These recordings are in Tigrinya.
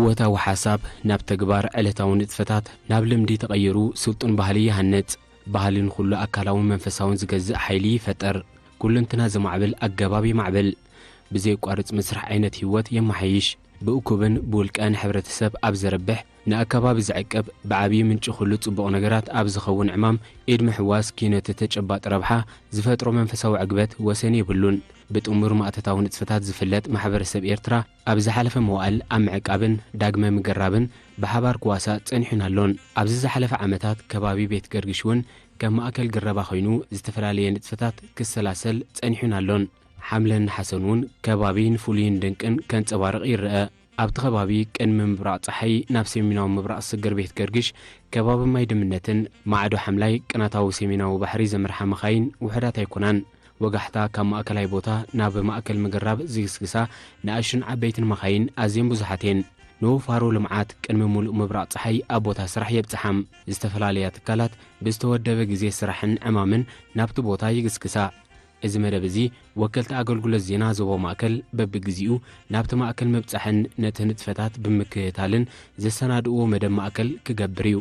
ወታዊ ሓሳብ ናብ ተግባር፣ ዕለታዊ ንጥፈታት ናብ ልምዲ ተቐይሩ ስልጡን ባህሊ ይሃንጽ። ባህሊ ንኹሉ ኣካላውን መንፈሳውን ዝገዝእ ሓይሊ ይፈጥር። ኩልንትና ዘማዕብል ኣገባብ የማዕብል። ብዘየቋርጽ መስርሕ ዓይነት ህይወት የመሓይሽ። ብእኩብን ብውልቀን ሕብረተሰብ ኣብ ዘርብሕ፣ ንኣከባቢ ዝዕቅብ፣ ብዓብዪ ምንጪ ኩሉ ጽቡቕ ነገራት ኣብ ዝኸውን ዕማም ኢድ ምሕዋስ ኪነቲ ተጨባጢ ረብሓ ዝፈጥሮ መንፈሳዊ ዕግበት ወሰን የብሉን። ብጥሙር ማእተታዊ ንጥፈታት ዝፍለጥ ማሕበረሰብ ኤርትራ ኣብ ዝሓለፈ መዋእል ኣብ ምዕቃብን ዳግመ ምገራብን ብሓባር ክዋሳእ ጸኒሑን ኣሎን። ኣብዚ ዝሓለፈ ዓመታት ከባቢ ቤት ገርግሽ እውን ከም ማእከል ግረባ ኮይኑ ዝተፈላለየ ንጥፈታት ክሰላሰል ጸኒሑን ኣሎን። ሓምለን ነሓሰን እውን ከባቢ ንፍሉይን ድንቅን ከንጸባርቕ ይረአ። ኣብቲ ከባቢ ቅድሚ ምብራቕ ጸሓይ ናብ ሰሜናዊ ምብራቕ ዝስግር ቤት ገርግሽ ከባቢ ማይ ድምነትን ማዕዶ ሓምላይ ቅናታዊ ሰሜናዊ ባሕሪ ዘምርሓ መኻይን ውሑዳት ኣይኮናን። ወጋሕታ ካብ ማእከላይ ቦታ ናብ ማእከል ምግራብ ዝግስግሳ ንኣሽቱን ዓበይትን መኻይን ኣዝየን ብዙሓት እየን። ንወፋሮ ልምዓት ቅድሚ ምሉእ ምብራቕ ጸሓይ ኣብ ቦታ ስራሕ የብጽሓም። ዝተፈላለያ ትካላት ብዝተወደበ ግዜ ስራሕን ዕማምን ናብቲ ቦታ ይግስግሳ። እዚ መደብ እዚ ወከልቲ ኣገልግሎት ዜና ዞባዊ ማእከል በብግዜኡ ናብቲ ማእከል ምብጻሕን ነቲ ንጥፈታት ብምክትታልን ዘሰናድእዎ መደብ ማእከል ክገብር እዩ።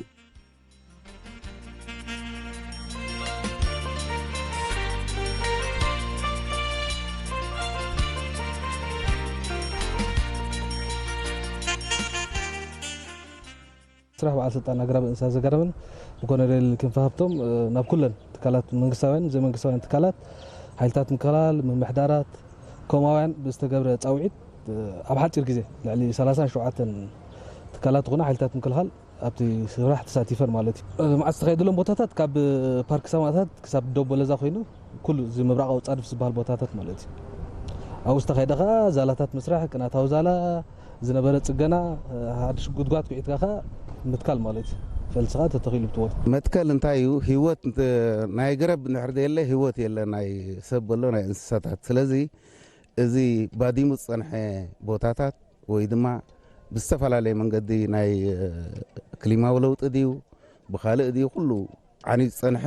ስራሕ በዓል ስልጣን ኣግራብ እንስሳ ዘገረምን ብኮሎኔል ክንፈ ሃብቶም፣ እ፣ ናብ ኩለን ትካላት መንግስታውያን ዘይመንግስታውያን ትካላት፣ ሓይልታት ምክልኻል፣ ምምሕዳራት፣ ኮማውያን ብዝተገብረ ጻውዒት፣ እ፣ ኣብ ሓጺር ግዜ ልዕሊ ሰላሳን ሸውዓተን ትካላት ዝኾና ሓይልታት ምክልኻል ኣብቲ ስራሕ ተሳቲፈን ማለት እዩ። እ፣ መዓት ዝተኻየደሎም ቦታታት ካብ ፓርክ ሰማእታት ክሳብ ደቦ ለዛ ኮይኑ ኩሉ እዚ ምብራቓዊ ጻድፍ ዝበሃል ቦታታት ማለት እዩ። ኣብኡ ዝተኻየደ ኸኣ ዛላታት ምስራሕ፣ ቅናታዊ ዛላ፣ ዝነበረ ጽገና፣ እ፣ ሓድሽ ጉድጓድ ኩዒትካ ኸኣ ምትካል ማለት እዩ። ፈልሲ ኸኣ ተተኺሉ ብትወት። መትከል እንታይ እዩ? ህይወት እንተ-፣ ናይ ገረብ እንድሕር ዘየለ ህይወት የለ፣ ናይ ሰብ በሎ ናይ እንስሳታት። ስለዚ እዚ ባዲሙ ዝጸንሐ ቦታታት ወይ ድማ ብዝተፈላለየ መንገዲ ናይ፣ እ፣ ክሊማዊ ለውጢ ድዩ ብኻልእ ድዩ ኩሉ ዓንዩ ዝጸንሐ፣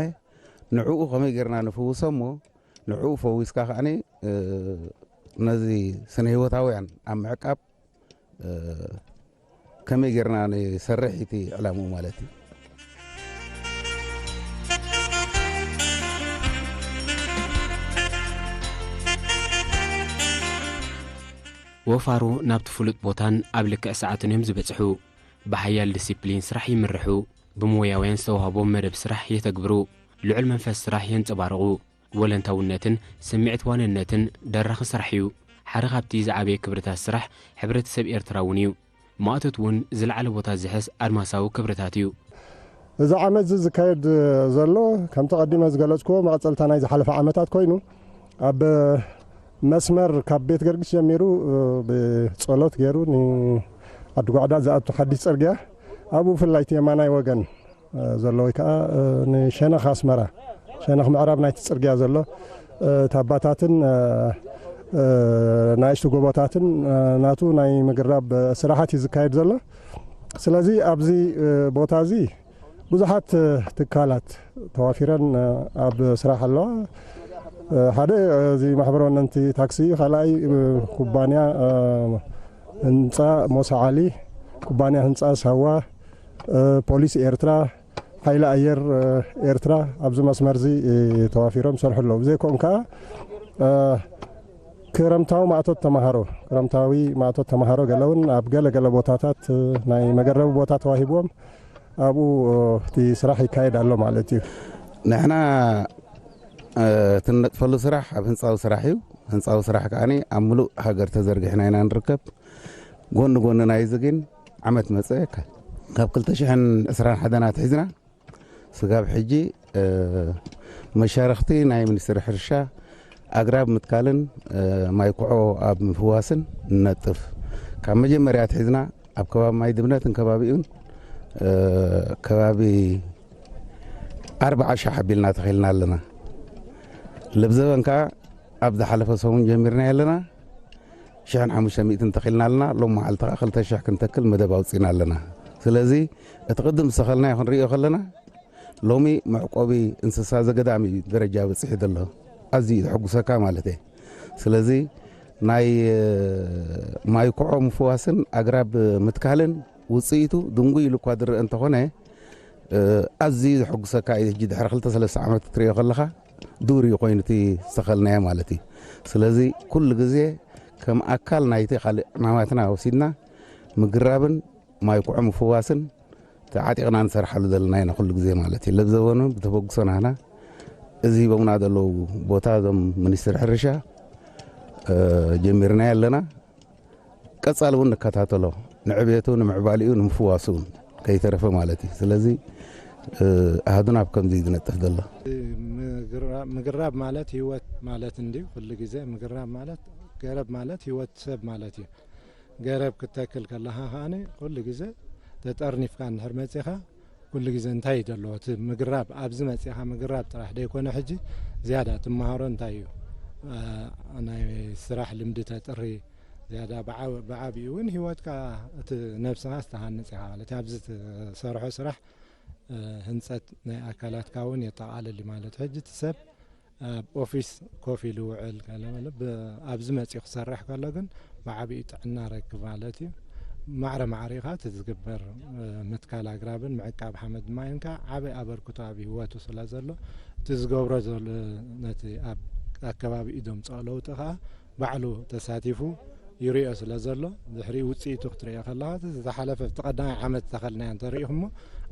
ንዕኡ ከመይ ጌርና ንፍውሶ እሞ ንዕኡ ፈዊስካ ከኣኒ፣ እ፣ ነዚ ስነ ህይወታውያን ኣብ ምዕቃብ፣ እ፣ ከመይ ጌርና ንሰርሕ እቲ ዕላምኡ ማለት እዩ። ወፋሮ ናብቲ ፍሉጥ ቦታን ኣብ ልክዕ ሰዓትን እዮም ዝበጽሑ። ብሓያል ዲሲፕሊን ስራሕ ይምርሑ። ብሞያውያን ዝተዋህቦም መደብ ስራሕ የተግብሩ። ልዑል መንፈስ ስራሕ የንጸባርቑ። ወለንታውነትን ስምዒት ዋንነትን ደራኺ ስራሕ እዩ። ሓደ ካብቲ ዝዓበየ ክብርታት ስራሕ ሕብረተሰብ ኤርትራ እውን እዩ። ማእቶት እውን ዝለዓለ ቦታ ዝሕዝ ኣድማሳዊ ክብርታት እዩ። እዚ ዓመት እዚ ዝካየድ ዘሎ፣ ከምቲ ቀዲመ ዝገለጽክዎ፣ መቐጸልታ ናይ ዝሓለፈ ዓመታት ኮይኑ፣ ኣብ መስመር ካብ ቤት ገርግሽ ጀሚሩ፣ ብጸሎት ገይሩ ንዓዲ ጓዕዳ ዝኣቱ ሓድሽ ጽርግያ፣ ኣብኡ ብፍላይ እቲ የማናይ ወገን ዘሎ ወይ ከኣ ንሸነኽ ኣስመራ፣ ሸነኽ ምዕራብ ናይቲ ጽርግያ ዘሎ፣ እቲ ኣባታትን ናእሽቱ ጎቦታትን ናቱ ናይ ምግራብ ስራሓት እዩ ዝካየድ ዘሎ። ስለዚ ኣብዚ ቦታ እዚ ብዙሓት ትካላት ተዋፊረን ኣብ ስራሕ ኣለዋ። ሓደ እዚ ማሕበር ወነንቲ ታክሲ እዩ። ካልኣይ ኩባንያ ህንፃ ሞሳ ዓሊ፣ ኩባንያ ህንፃ ሳዋ፣ ፖሊስ ኤርትራ፣ ሓይሊ ኣየር ኤርትራ ኣብዚ መስመር እዚ ተዋፊሮም ይሰርሑ ኣለዉ። ብዘይኮን ከኣ ክረምታዊ ማእቶት ተምሃሮ፣ ክረምታዊ ማእቶት ተምሃሮ ገለ እውን ኣብ ገለ ገለ ቦታታት ናይ መገረቢ ቦታ ተዋሂብዎም ኣብኡ እቲ ስራሕ ይካየድ ኣሎ ማለት እዩ። ንሕና እቲ ንነጥፈሉ ስራሕ ኣብ ህንፃዊ ስራሕ እዩ። ህንፃዊ ስራሕ ከኣ ኣብ ምሉእ ሃገር ተዘርጊሕና ኢና ንርከብ። ጎኒ ጎኒ ናይዚ ግን ዓመት መጸ ካብ ክልተ ሽሕን ዕስራን ሓደን ኣትሒዝና ስጋብ ሕጂ፣ እ፣ መሻርኽቲ ናይ ሚኒስትሪ ሕርሻ ኣግራብ ምትካልን፣ እ፣ ማይ ኩዖ ኣብ ምፍዋስን ንነጥፍ። ካብ መጀመርያ ኣትሒዝና ኣብ ከባቢ ማይ ድምነትን ከባቢኡን፣ እ፣ ከባቢ ኣርብዓ ሻሕ ኣቢልና ተኺልና ኣለና። ለብዘበን ከኣ ኣብ ዝሓለፈ ሰሙን ጀሚርናዮ ኣለና። ሽሕን ሓሙሽተ ሚእትን ተኺልና ኣለና። ሎም መዓልቲ ከኣ ክልተ ሽሕ ክንተክል መደብ ኣውጺእና ኣለና። ስለዚ እቲ ቅድም ዝተኸልናዮ ክንርእዮ ከለና ሎሚ መዕቆቢ እንስሳ ዘገዳም እዩ ደረጃ በጺሑ ዘሎ። ኣዝዩ እዩ ዘሐጉሰካ ማለት እየ። ስለዚ ናይ ማይ ኩዖ ምፍዋስን ኣግራብ ምትካልን ውፅኢቱ ድንጉይ ኢሉ እኳ ዝረአ እንተኾነ፣ ኣዝዩ ዘሐጉሰካ እዩ። ሕጂ ድሕሪ ክልተ ሰለስተ ዓመት ክትሪኦ ከለኻ ዱር እዩ ኮይኑ እቲ ዝተኸልናዮ ማለት እዩ። ስለዚ ኩሉ ግዜ ከም ኣካል ናይቲ ካልእ ዕማማትና ወሲድና ምግራብን ማይ ኩዖ ምፍዋስን ተዓጢቕና ንሰርሓሉ ዘለና ኢና ኩሉ ግዜ ማለት እዩ። ለብዘበኑ ብተበግሶ ናህና እዚ ሂቦምና ዘለዉ ቦታ እዞም ሚኒስትር ሕርሻ ጀሚርናዮ ኣለና። ቀጻሊ እውን ንከታተሎ፣ ንዕቤቱ ንምዕባሊኡ ንምፍዋሱ እውን ከይተረፈ ማለት እዩ። ስለዚ ኣሃዱና ኣብ ከምዚ እዩ ዝነጥፍ ዘሎ። ምግራብ ማለት ህይወት ማለት እንድዩ። ኩሉ ግዜ ምግራብ ማለት ገረብ ማለት ህይወት ሰብ ማለት እዩ። ገረብ ክትተክል ከለኻ ከኣኒ ኩሉ ግዜ ተጠርኒፍካ እንድሕር መጺኻ ኩሉ ግዜ እንታይ እዩ ዘለዎ እቲ ምግራብ ኣብዚ መጺኻ ምግራብ ጥራሕ ደይኮነ ሕጂ ዝያዳ ትመሃሮ እንታይ እዩ ናይ ስራሕ ልምዲ ተጥሪ ዝያዳ ብዓብኡ እውን ህይወትካ እቲ ነብስኻ ዝተሃንጽ ኢኻ ማለት ኣብዚ ትሰርሖ ስራሕ ህንፀት ናይ ኣካላትካ እውን የጠቓልል እዩ ማለት ሕጂ እቲ ሰብ ኣብ ኦፊስ ኮፍ ኢሉ ውዕል ኣብዚ መፂኡ ክሰርሕ ከሎ ግን ብዓብኡ ጥዕና ረክብ ማለት እዩ። ማዕረ ማዕሪኻ እቲ ዝግበር ምትካል ኣግራብን ምዕቃብ ሓመድ ማይን ከዓ ዓበይ ኣበርክቶ ኣብ ህይወቱ ስለ ዘሎ እቲ ዝገብሮ ዘሎ ነቲ ኣብ ኣከባቢኡ ዘምፅኦ ለውጢ ከዓ ባዕሉ ተሳቲፉ ይሪኦ ስለ ዘሎ ድሕሪ ውፅኢቱ ክትሪኦ ከለካ ዝሓለፈ እቲ ቀዳማይ ዓመት ዝተኸልናዮ እንተሪኢኹሞ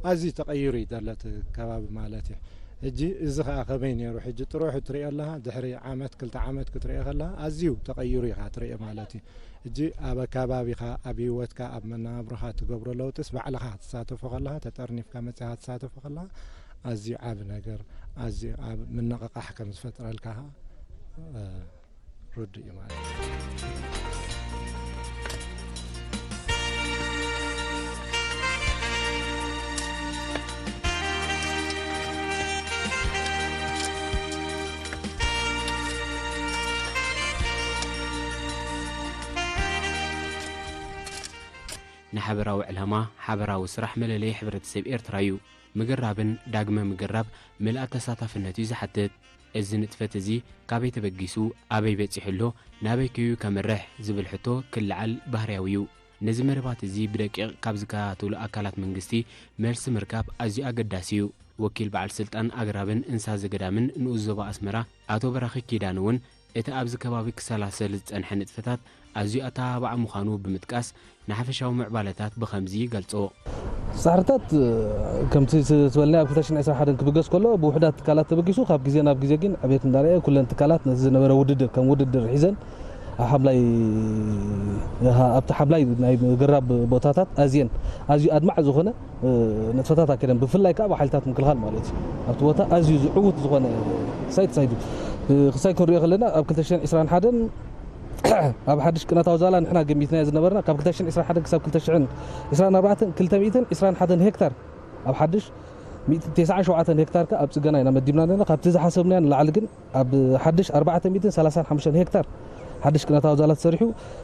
ኣዝዩ ተቐይሩ እዩ ዘሎ እቲ ከባቢ ማለት እዩ። ሕጂ እዚ ከዓ ከመይ ነይሩ ሕጂ ጥሩሑ ትሪኦ ኣለካ ድሕሪ ዓመት ክልተ ዓመት ክትሪኦ ከለካ ኣዝዩ ተቐይሩ ኢካ ትሪኦ ማለት እዩ። ሕጂ ኣብ ኣከባቢካ ኣብ ህይወትካ ኣብ መነባብሮካ ትገብሮ ለውጥስ ባዕልካ ትሳተፎ ከለካ ተጠርኒፍካ መፅካ ትሳተፎ ከለካ ኣዝዩ ዓብ ነገር ኣዝዩ ዓብ ምንቕቃሕ ከም ዝፈጥረልካ ርዱእ እዩ ማለት እዩ። ንሓበራዊ ዕላማ ሓበራዊ ስራሕ መለለይ ሕብረተሰብ ኤርትራ እዩ። ምግራብን ዳግመ ምግራብ ምልኣት ተሳታፍነት እዩ ዝሓትት። እዚ ንጥፈት እዚ ካበይ ተበጊሱ ኣበይ በጺሑ ኣሎ ናበይ ከዩ ከምርሕ ዝብል ሕቶ ክለዓል ባህርያዊ እዩ። ነዚ መደባት እዚ ብደቂቕ ካብ ዝከታተሉ ኣካላት መንግስቲ መልሲ ምርካብ ኣዝዩ ኣገዳሲ እዩ። ወኪል በዓል ስልጣን ኣግራብን እንስሳ ዘገዳምን ንኡስ ዞባ ኣስመራ ኣቶ በራኺ ኪዳነ እውን እቲ ኣብዚ ከባቢ ክሰላሰል ዝጸንሐ ንጥፈታት ኣዝዩ ኣተባባዒ ምዃኑ ብምጥቃስ ንሓፈሻዊ ምዕባለታት ብኸምዚ ይገልጾ። ጻዕርታት ከምቲ ዝበልናዮ ኣብ ክልተ ሽሕን ዕስራን ሓደን ክብገስ ከሎ ብውሑዳት ትካላት ተበጊሱ ካብ ግዜ ናብ ግዜ ግን ዕቤት እንዳርኣየ ኩለን ትካላት ነቲ ዝነበረ ውድድር ከም ውድድር ሒዘን ኣብ ሓምላይ ኣብቲ ሓምላይ ናይ ግራብ ቦታታት ኣዝየን ኣዝዩ ኣድማዕ ዝኾነ ንጥፈታት ኣካይደን ብፍላይ ከዓ ብሓይልታት ምክልኻል ማለት እዩ ኣብቲ ቦታ ኣዝዩ ዝዕውት ዝኾነ ሳይት ሳይት ክሳይ ክንሪኦ ከለና ኣብ ክልተ ሽሕን ዕስራን ሓደን ኣብ ሓድሽ ቅነታዊ ዛላ ንሕና ገሚትናዮ ዝነበርና ካብ ክልተ ሽሕን ዕስራን ሓደን ክሳብ ክልተ ሽሕን ዕስራን ኣርባዕተን ክልተ ሚእትን ዕስራን ሓደን ሄክታር ኣብ ሓድሽ ሚእትን ተስዓን ሸውዓተን ሄክታር ከኣ ኣብ ጽገና ኢና መዲብና ነና ካብቲ ዝሓሰብናዮ ንላዕሊ ግን ኣብ ሓድሽ ኣርባዕተ ሚእትን ሰላሳን ሓሙሽተን ሄክታር ሓድሽ ቅነታዊ ዛላ ተሰሪሑ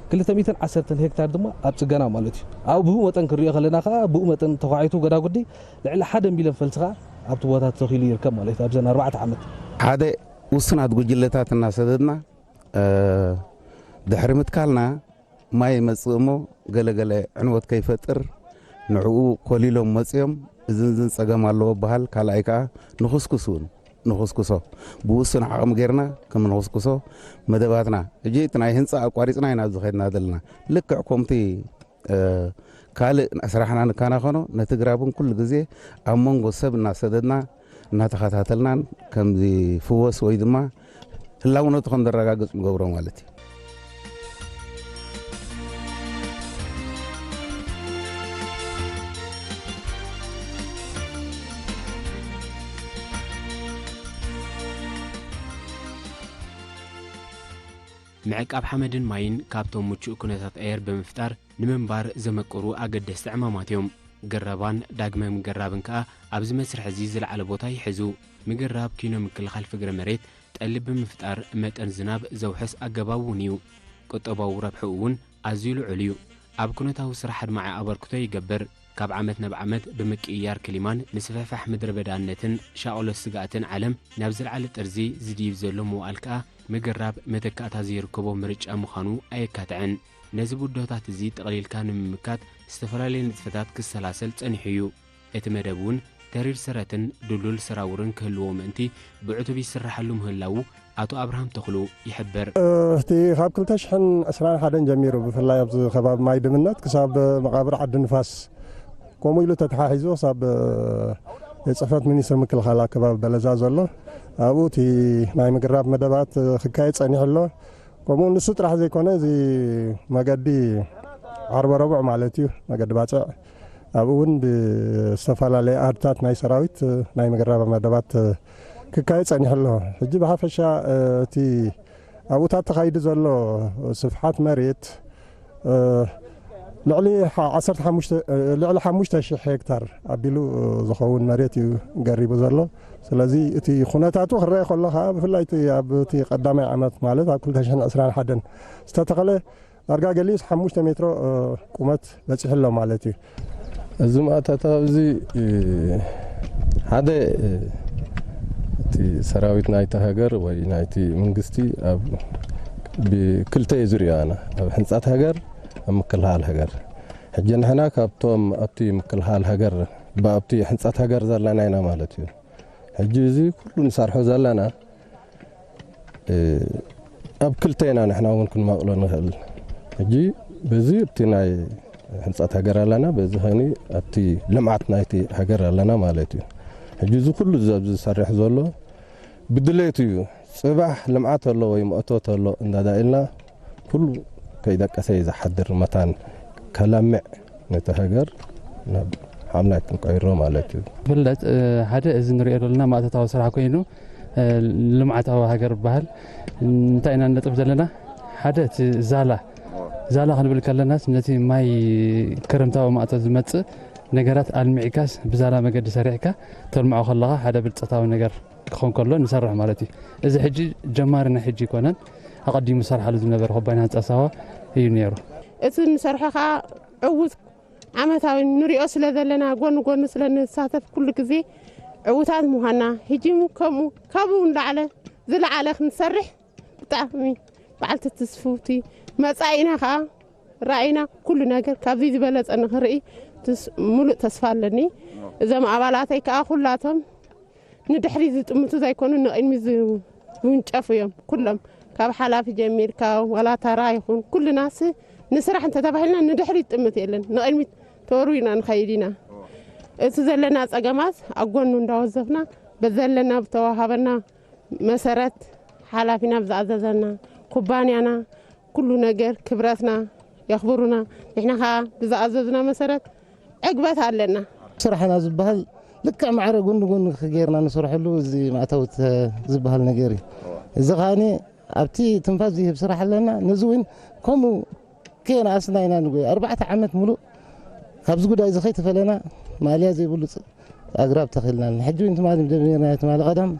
ክልተ ሚእትን ዓሰርተን ሄክታር ድማ ኣብ ጽገና ማለት እዩ ኣብ ብኡ መጠን ክንሪኦ ከለና ከኣ ብኡ መጠን ተኳዒቱ ጎዳጉዲ ልዕሊ ሓደ ሚልዮን ፈልሲ ከኣ ኣብቲ ቦታ ተተኺሉ ይርከብ ማለት እዩ ኣብዘን ኣርባዕተ ዓመት ሓደ ውሱናት ጉጅለታት እናሰደድና ድሕሪ ምትካልና ማይ ይመጽእ እሞ ገለገለ ዕንወት ከይፈጥር ንዕኡ ኮሊሎም መጽዮም እዝንዝን ጸገም ኣለዎ በሃል ካልኣይ ከኣ ንኹስኩስ እውን ንኹስኩሶ ብውሱን ዓቕሚ ጌርና ከም ንኹስኩሶ መደባትና ሕጂ እቲ ናይ ህንፃ ኣቋሪፅና ኢና ኣብዚ ኸድና ዘለና ልክዕ ኮምቲ ካልእ ስራሕና ንከናኸኖ ነቲ ግራብን ኩሉ ግዜ ኣብ መንጎ ሰብ እናሰደድና እናተኸታተልናን ከም ዝፍወስ ወይ ድማ ህላውነቱ ከም ዘረጋግፅ ንገብሮ ማለት እዩ። ምዕቃብ ሓመድን ማይን ካብቶም ምቹእ ኩነታት ኣየር ብምፍጣር ንምንባር ዘመቅሩ ኣገደስቲ ዕማማት እዮም። ገረባን ዳግመ ምገራብን ከኣ ኣብዚ መስርሕ እዚ ዝለዓለ ቦታ ይሕዙ። ምገራብ ኪኖ ምክልኻል ፍግረ መሬት ጠሊ ብምፍጣር መጠን ዝናብ ዘውሕስ ኣገባብ እውን እዩ። ቁጠባዊ ረብሕኡ እውን ኣዝዩ ልዑል እዩ። ኣብ ኩነታዊ ስራሕ ኣድማዒ ኣበርክቶ ይገብር። ካብ ዓመት ናብ ዓመት ብምቅይያር ክሊማን ምስፍሕፋሕ ምድረ በዳነትን ሻቕሎት ስግኣትን ዓለም ናብ ዝለዓለ ጥርዚ ዝድይብ ዘሎ ምውኣል ከኣ ምግራብ መተካእታ ዘይርከቦ ምርጫ ምዃኑ ኣየካትዕን። ነዚ ብድሆታት እዚ ጠቕሊልካ ንምምካት ዝተፈላለየ ንጥፈታት ክሰላሰል ጸኒሑ እዩ። እቲ መደብ እውን ተሪር ሰረትን ድልዱል ሰራውርን ክህልዎ ምእንቲ ብዕቱብ ይስራሓሉ ምህላዉ ኣቶ ኣብርሃም ተኽሉ ይሕብር። እቲ ካብ ክልተ ሽሕን ዕስራን ሓደን ጀሚሩ፣ ብፍላይ ኣብዚ ከባቢ ማይ ድምነት ክሳብ መቓብር ዓዲ ንፋስ፣ ከምኡ ኢሉ ተተሓሒዙ ክሳብ ቤት ጽሕፈት ሚኒስትሪ ምክልኻል ኣከባቢ በለዛ ዘሎ፣ ኣብኡ እቲ ናይ ምግራብ መደባት ክካየድ ጸኒሑ ኣሎ። ከምኡ ንሱ ጥራሕ ዘይኮነ፣ እዚ መገዲ ዓርበ ረቡዕ ማለት እዩ፣ መገዲ ባጽዕ፣ ኣብኡ እውን ብዝተፈላለየ ኣሃዱታት ናይ ሰራዊት ናይ ምግራብ መደባት ክካየድ ጸኒሑ ኣሎ። ሕጂ ብሓፈሻ እቲ ኣብኡታት ተኻይዱ ዘሎ ስፍሓት መሬት ልዕሊ ሓ-፣ ዓሰርተ ሓሙሽተ፣ ልዕሊ ሓሙሽተ ሽሕ ሄክታር ኣቢሉ ዝኸውን መሬት እዩ ገሪቡ ዘሎ። ስለዚ እቲ ኩነታቱ ክረአ ከሎ ከዓ፣ ብፍላይ እቲ ኣብ እቲ ቀዳማይ ዓመት፣ ማለት ኣብ ክልተ ሽሕን ዕስራን ሓደን ዝተተኸለ፣ ዳርጋ ገሊኡስ ሓሙሽተ ሜትሮ ቁመት በፂሑ ኣሎ ማለት እዩ። እዚ ማእቶታዊ እዚ፣ እ፣ ሓደ፣ እ፣ እቲ ሰራዊት ናይቲ ሃገር ወይ ናይቲ መንግስቲ ኣብ፣ ብክልተ እዩ ዝሪኦ ኣነ፣ ኣብ ሕንጻት ሃገር፣ ኣብ ምክልኻል ሃገር። ሕጂ ንሕና ካብቶም ኣብቲ ምክልኻል ሃገር፣ ብኣብቲ ሕንጻት ሃገር ዘለና ኢና ማለት እዩ። ሕጂ እዚ ኩሉ ንሰርሖ ዘለና፣ እ፣ ኣብ ክልተ ኢና ንሕና እውን ክንመቕሎ ንኽእል። ሕጂ በዚ ኣብቲ ናይ ሕንጻት ሃገር ኣለና፣ በዚ ኸይኒ ኣብቲ ልምዓት ናይቲ ሃገር ኣለና ማለት እዩ። ሕጂ እዚ ኩሉ እዚ ኣብዚ ዝሰርሕ ዘሎ ብድሌቱ እዩ። ጽባሕ ልምዓት ኣሎ ወይ መእቶት ኣሎ እንዳዳ ኢልና ኩሉ ከይደቀሰ እዩ ዝሓድር፣ መታን ከለምዕ ነቲ ሃገር ናብ ሓምላይ ክንቀይሮ ማለት እዩ። ብፍላይ፣ እ፣ ሓደ እዚ ንሪኦ ዘለና ማእቶታዊ ስራሕ ኮይኑ፣ እ፣ ልምዓታዊ ሃገር ይበሃል። እንታይ ኢና ንነጥፍ ዘለና? ሓደ እቲ ዛላ፣ ዛላ ክንብል ከለናስ ነቲ ማይ ክረምታዊ ማእቶ ዝመጽእ ነገራት ኣልሚዕካስ ብዛላ መገዲ ሰሪሕካ ተልምዖ ከለኻ ሓደ ብልጸታዊ ነገር ክኸውን ከሎ ንሰርሕ ማለት እዩ። እዚ ሕጂ ጀማሪ ናይ ሕጂ ኣይኮነን፣ ኣቐዲሙ ዝሰርሓሉ ዝነበረ ኩባንያ ህንጻ ሳዋ እዩ ነይሩ። እቲ ንሰርሖ ከዓ ዕዉት ዓመታዊ ንሪኦ ስለ ዘለና፣ ጎኒ ጎኒ ስለ ንሳተፍ፣ ኩሉ ግዜ ዕዉታት ምዃንና፣ ሕጂ እውን ከምኡ፣ ካብኡ ንላዕለ ዝለዓለ ክንሰርሕ ብጣዕሚ በዓልቲ ትስፍውቲ፣ መጻኢና ከዓ ራእይና ኩሉ ነገር ካብዚ ዝበለጸ ንኽርኢ ትስ-፣ ሙሉእ ተስፋ ኣለኒ። እዞም ኣባላተይ ከዓ ኩላቶም ንድሕሪት ዝጥምቱ ዘይኮኑ፣ ንቕድሚት ዝውንጨፉ እዮም። ኩሎም፣ ካብ ሓላፊ ጀሚርካ፣ ዋላ ተራ ይኹን፣ ኩልናስ ንስራሕ እንተተባሂልና ንድሕሪት ጥምት የለን፣ ንቕድሚት ተወርዊና ንኸይድ ኢና። እቲ ዘለና ጸገማት ኣብ ጎኑ እንዳወዘፍና፣ በዘለና ብተዋሃበና መሰረት፣ ሓላፊና ብዝኣዘዘና፣ ኩባንያና፣ ኩሉ ነገር ክብረትና የኽብሩና፣ ንሕና ኸኣ ብዝኣዘዙና መሰረት ዕግበት ኣለና። ስራሕና ዝበሃል ልክዕ ማዕረ ጎኒ ጎኒ ጌርና ንሰርሐሉ፣ እዚ ማእታዊ ተ-፣ ዝበሃል ነገር እዩ። እዚ ኸኣኒ ኣብቲ ትንፋስ ዝህብ ስራሕ ኣለና። ነዚ እውን ከምኡ ከየንኣስና ኢና ንጎይ። ኣርባዕተ ዓመት ሙሉእ ካብዚ ጉዳይ እዚ ከይተፈለና፣ ማልያ ዘይብሉ ጽ-፣ ኣግራብ ተኺልና። ሕጂ እውን ትማሊ ደሚርና፣ ትማሊ ቀደም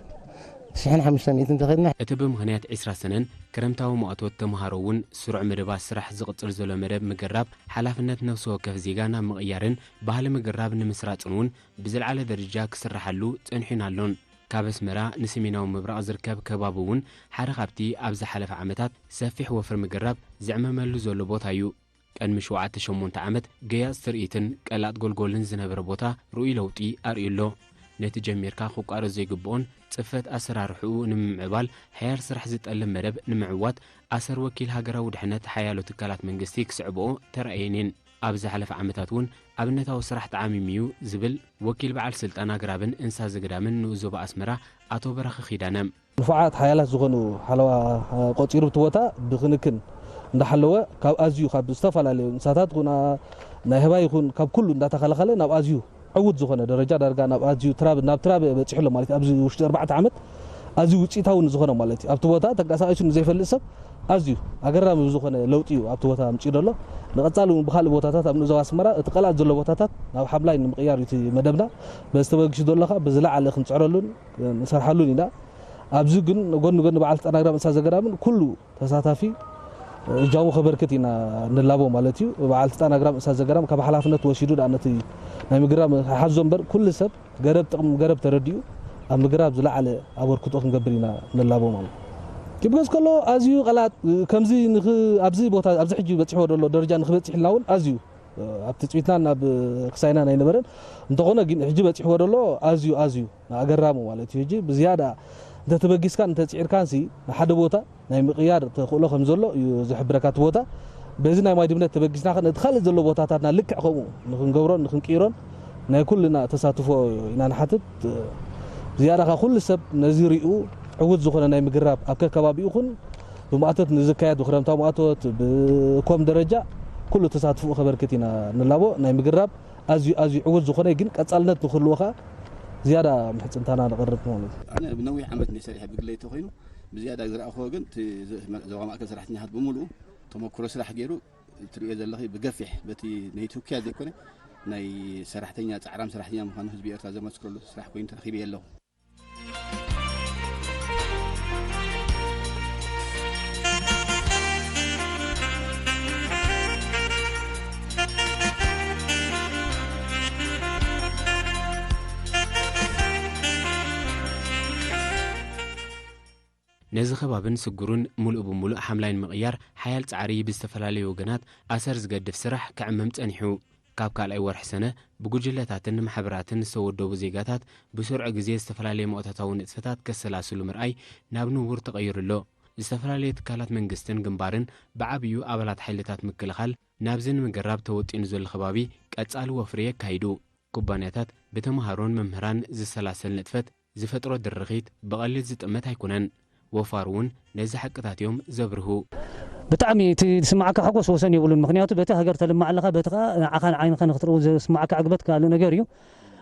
ሽሕን ሓሙሽተ ሚእትን ተኺልና። እቲ ብምኽንያት ዒስራ ሰነን ክረምታዊ ማእቶት ተምሃሮ እውን ስሩዕ መደባት ስራሕ ዝቕጽል ዘሎ መደብ ምግራብ ሓላፍነት ነፍሲ ወከፍ ዜጋ ናብ ምቕያርን ባህሊ ምግራብ ንምስራጽን እውን ብዝለዓለ ደረጃ ክስራሓሉ ጸኒሑን ኣሎን። ካብ ኣስመራ ንሰሜናዊ ምብራቕ ዝርከብ ከባቢ እውን ሓደ ካብቲ ኣብ ዝሓለፈ ዓመታት ሰፊሕ ወፍሪ ምግራብ ዝዕመመሉ ዘሎ ቦታ እዩ። ቅድሚ ሸውዓተ ሸሞንተ ዓመት ገያጽ ትርኢትን ቀላጥ ጎልጎልን ዝነበረ ቦታ ርኡይ ለውጢ ኣርእዩ ኣሎ። ነቲ ጀሚርካ ክቋረጽ ዘይግብኦን ጽፈት ኣሰራርሕኡ ንምምዕባል ሓያል ስራሕ ዝጠልብ መደብ ንምዕዋት ኣሰር ወኪል ሃገራዊ ድሕነት ሓያሎ ትካላት መንግስቲ ክስዕብኦ ተራእየን እየን። ኣብ ዝሓለፈ ዓመታት እውን ኣብነታዊ ስራሕ ተዓሚሙ እዩ ዝብል ወኪል በዓል ስልጣን ኣግራብን እንስሳ ዘገዳምን ንኡስ ዞባ ኣስመራ ኣቶ በራኺ ኪዳነ። ንፉዓት ሓያላት ዝኾኑ ሓለዋ ቆጺሩ፣ እቲ ቦታ ብክንክን እንዳሓለወ፣ ካብ ኣዝዩ፣ ካብ ዝተፈላለዩ እንስሳታት ኩና ናይ ህባይ ይኹን ካብ ኩሉ እንዳተኸላኸለ ናብ ኣዝዩ ዕዉት ዝኾነ ደረጃ፣ ዳርጋ ናብ ኣዝዩ ትራብ፣ ናብ ትራብ በጺሑ ኣሎ ማለት እዩ። ኣብዚ ውሽጢ ኣርባዕተ ዓመት ኣዝዩ ውጽኢታዊ ንዝኾነ ማለት እዩ። ኣብቲ ቦታ ተንቀሳቒሱ ንዘይፈልጥ ሰብ ኣዝዩ ኣገራሚ ዝኾነ ለውጢ እዩ ኣብቲ ቦታ ኣምጺኡ ዘሎ። ንቐጻሊ እውን ብኻልእ ቦታታት ኣብ ንኡስ ዞባ ኣስመራ እቲ ቀላጥ ዘሎ ቦታታት ናብ ሓምላይ ንምቕያር እዩ እቲ መደብና። በዚ ተበጊሱ ዘሎ ኸኣ ብዝለዓለ ክንጽዕረሉን ንሰርሓሉን ኢና። ኣብዚ ግን ጎኒ ጎኒ በዓል ስልጣን ኣግራብ እንስሳ ዘገዳምን ኩሉ ተሳታፊ እጃሙ ከበርክት ኢና ንላቦ ማለት እዩ። በዓል ስልጣን ኣግራብ እንስሳ ዘገዳም ካብ ሓላፍነት ወሲዱ፣ ደኣ ነቲ ናይ ምግራብ ሓዞ እምበር፣ ኩሉ ሰብ ገረብ ጥቕሚ ገረብ ተረዲኡ ኣብ ምግራብ ዝለዓለ ኣበርክቶ ክንገብር ኢና ንላቦ ማለት እዩ። ክብገስ ከሎ ኣዝዩ ቀላጥ፣ ከምዚ ንኽ-፣ ኣብዚ ቦታ፣ ኣብዚ ሕጂ በጺሕዎ ዘሎ ደረጃ ንኽበጽሕ ኢልና እውን ኣዝዩ፣ እ፣ ኣብ ትጽቢትናን ኣብ ክሳይናን ኣይነበረን። እንተኾነ ግን ሕጂ በጺሕዎ ዘሎ ኣዝዩ፣ ኣዝዩ ኣገራሙ ማለት እዩ። ሕጂ ብዝያዳ እንተተበጊስካን እንተጽዒርካንሲ ንሓደ ቦታ ናይ ምቕያር ተኽእሎ ከም ዘሎ እዩ ዝሕብረካ እቲ ቦታ። በዚ ናይ ማይ ድምነት ተበጊስና ኸ ነቲ ካልእ ዘሎ ቦታታትና ልክዕ ከምኡ ንኽንገብሮን ንኽንቅይሮን ናይ ኩልና ተሳትፎ ኢና ንሓትት። ዝያዳ ኸ ኩሉ ሰብ ነዚ ሪኡ ዕዉት ዝኾነ ናይ ምግራብ ኣብ ከከባቢኡ ኹን ብማእቶት ንዝካየድ ብክረምታዊ ማእቶት ብኮም ደረጃ ኩሉ ተሳትፎኡ ከበርክት ኢና ንላቦ። ናይ ምግራብ ኣዝዩ፣ ኣዝዩ ዕዉት ዝኾነ ግን ቀጻልነት ንኽህልዎ ኸኣ ዝያዳ ምሕጽንታና ነቕርብ ማለት እዩ። ኣነ ብነዊሕ ዓመት እንደ ሰሪሐ ብግለይ ተኾይኑ ብዝያዳ ዝረኣኽዎ ግን እቲ ዞ-፣ ዞባ ማእከል ሰራሕተኛታት ብምሉኡ ተመክሮ ስራሕ ገይሩ እትርእዮ ዘለኺ ብገፊሕ በቲ ናይ ኢትዮጵያ ዘይኮነ ናይ ሰራሕተኛ፣ ጻዕራም ሰራሕተኛ ምዃኑ ህዝቢ ኤርትራ ዘመስክረሉ ስራሕ ኮይኑ ተረኺበ ኣለኹ። ነዚ ከባብን ስጉሩን ምሉእ ብምሉእ ሓምላይ ንምቕያር ሓያል ጻዕሪ ብዝተፈላለዩ ወገናት ኣሰር ዝገድፍ ስራሕ ክዕመም ጸኒሑ። ካብ ካልኣይ ወርሒ ሰነ ብጉጅለታትን ማሕበራትን ዝተወደቡ ዜጋታት ብስሩዕ ግዜ ዝተፈላለዩ መእቶታዊ ንጥፈታት ከሰላስሉ ምርኣይ ናብ ንቡር ተቐይሩ ኣሎ። ዝተፈላለዩ ትካላት መንግስትን ግንባርን ብዓብዩ ኣባላት ሓይልታት ምክልኻል ናብዚ ንምግራብ ተወጢኑ ዘሎ ከባቢ ቀጻሊ ወፍሪ የካይዱ። ኩባንያታት ብተምሃሮን መምህራን ዝሰላሰል ንጥፈት ዝፈጥሮ ድርኺት ብቐሊል ዝጥመት ኣይኮነን። ወፋር እውን ነዚ ሓቅታት እዮም ዘብርሁ። ብጣዕሚ እቲ ዝስማዓካ ሓጎስ ወሰን የብሉን። ምኽንያቱ በቲ ሃገር ተልምዕ ኣለኻ፣ በቲ ኸኣ ንዓኻን ዓይንኻን ንኽትርእዩ ዝስማዓካ ዕግበት ካልእ ነገር እዩ።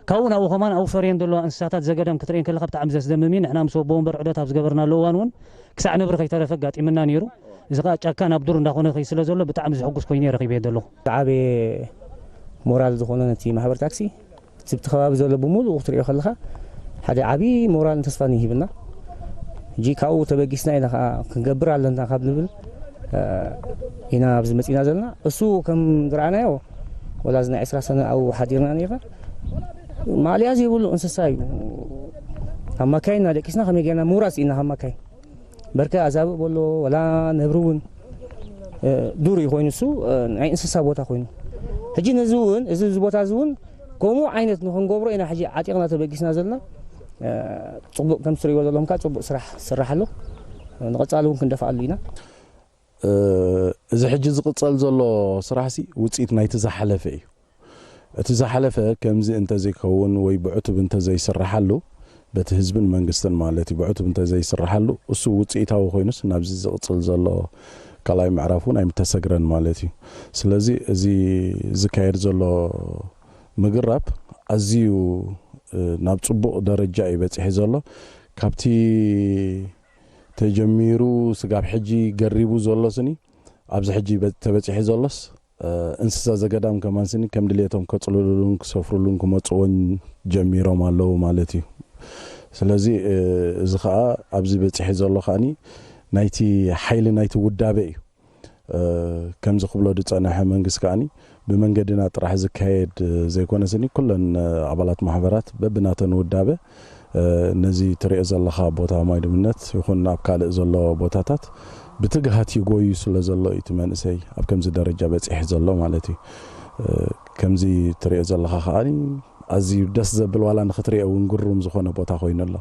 ካብኡ ናብኡ ኸማን ኣብኡ ፈርየን ዘለዋ እንስሳታት ዘገዳም ክትርእየን ከለኻ ብጣዕሚ ዘስደምም እዩ። ንሕና ምስ ወቦ ወንበር ዑደት ኣብ ዝገበርናሉ እዋን እውን ክሳዕ ነብሪ ከይተረፈ ኣጋጢምና ነይሩ። እዚ ኸኣ ጫካ ናብ ዱር እንዳኾነ ይኸይድ ስለ ዘሎ ብጣዕሚ ዘሕጉስ ኮይኑ እየ ረኺበዮ ዘለኹ። ዝዓበየ ሞራል ዝኾነ ነቲ ማሕበር ታክሲ እቲ ብቲ ከባቢ ዘሎ ብምሉእ ክትሪኦ ከለኻ ሓደ ዓቢ ሞራልን ተስፋን ይህብና። ሕጂ ካብኡ ተበጊስና ኢና ኸዓ ክንገብር ኣለና ካብ ንብል፣ እ፣ ኢና ኣብዚ መጺና ዘለና። እሱ ከም ዝረኣናዮ ወላ እዚ ናይ ዕስራ ሰነ ኣብኡ ሓዲርና ነይርና። ማእለያ ዘይብሉ እንስሳ እዩ። ካብ ማካይን እናደቂስና ከመይ ጌርና ምውራስ ኢና ካብ ማካይን። በርከ ኣዛብእ በሎ፣ ወላ ነብሪ እውን፣ እ፣ ዱር እዩ ኮይኑ እሱ፣ እ፣ ናይ እንስሳ ቦታ ኮይኑ። ሕጂ ነዚ እውን፣ እዚ፣ እዚ ቦታ እዚ እውን ከምኡ ዓይነት ንኽንገብሮ ኢና ሕጂ ዓጢቕና ተበጊስና ዘለና። እ፣ ጽቡቕ ከም ትርእይዎ ዘለኹም ከኣ ጽቡቕ ስራሕ ዝስራሕ ኣሎ። ንቐጻሊ እውን ክንደፍኣሉ ኢና። እ፣ እዚ ሕጂ ዝቕጸል ዘሎ ስራሕሲ ውጽኢት ናይቲ ዝሓለፈ እዩ። እቲ ዝሓለፈ ከምዚ እንተዘይከውን ወይ ብዕቱብ እንተዘይስርሓሉ፣ በቲ ህዝብን መንግስትን ማለት እዩ፣ ብዕቱብ እንተዘይስርሓሉ፣ እሱ ውጽኢታዊ ኮይኑስ ናብዚ ዝቕጽል ዘሎ ካልኣይ ምዕራፍ እውን ኣይምተሰግረን ማለት እዩ። ስለዚ እዚ ዝካየድ ዘሎ ምግራብ ኣዝዩ፣ እ፣ ናብ ጽቡቕ ደረጃ እዩ በጺሑ ዘሎ። ካብቲ ተጀሚሩ ስጋብ ሕጂ ገሪቡ ዘሎ ስኒ ኣብዚ ሕጂ በ-፣ ተበጺሑ ዘሎስ፣ እ፣ እንስሳ ዘገዳም ከማን ስኒ ከም ድሌቶም ከጽልሉሉን ክሰፍሩሉን ክመጽእዎን ጀሚሮም ኣለዉ ማለት እዩ። ስለዚ፣ እ፣ እዚ ኸኣ ኣብዚ በጺሑ ዘሎ ኸኣኒ ናይቲ ሓይሊ ናይቲ ውዳበ እዩ። እ፣ ከምዚ ክብሎ ዝጸንሐ መንግስቲ ከኣኒ ብመንገድና ጥራሕ ዝካየድ ዘይኮነ ስኒ ኩለን፣ እ፣ ኣባላት ማሕበራት በብናተን ውዳበ፣ እ፣ ነዚ ትሪኦ ዘለኻ ቦታ ማይ ድምነት ይኹን ኣብ ካልእ ዘሎ ቦታታት ብትግሃት ይጎዩ ስለ ዘሎ እዩ እቲ መንእሰይ ኣብ ከምዚ ደረጃ በጺሑ ዘሎ ማለት እዩ። እ፣ ከምዚ ትሪኦ ዘለኻ ከኣኒ ኣዝዩ ደስ ዘብል ዋላ ንኽትሪኦ እውን ግሩም ዝኾነ ቦታ ኮይኑ ኣሎ።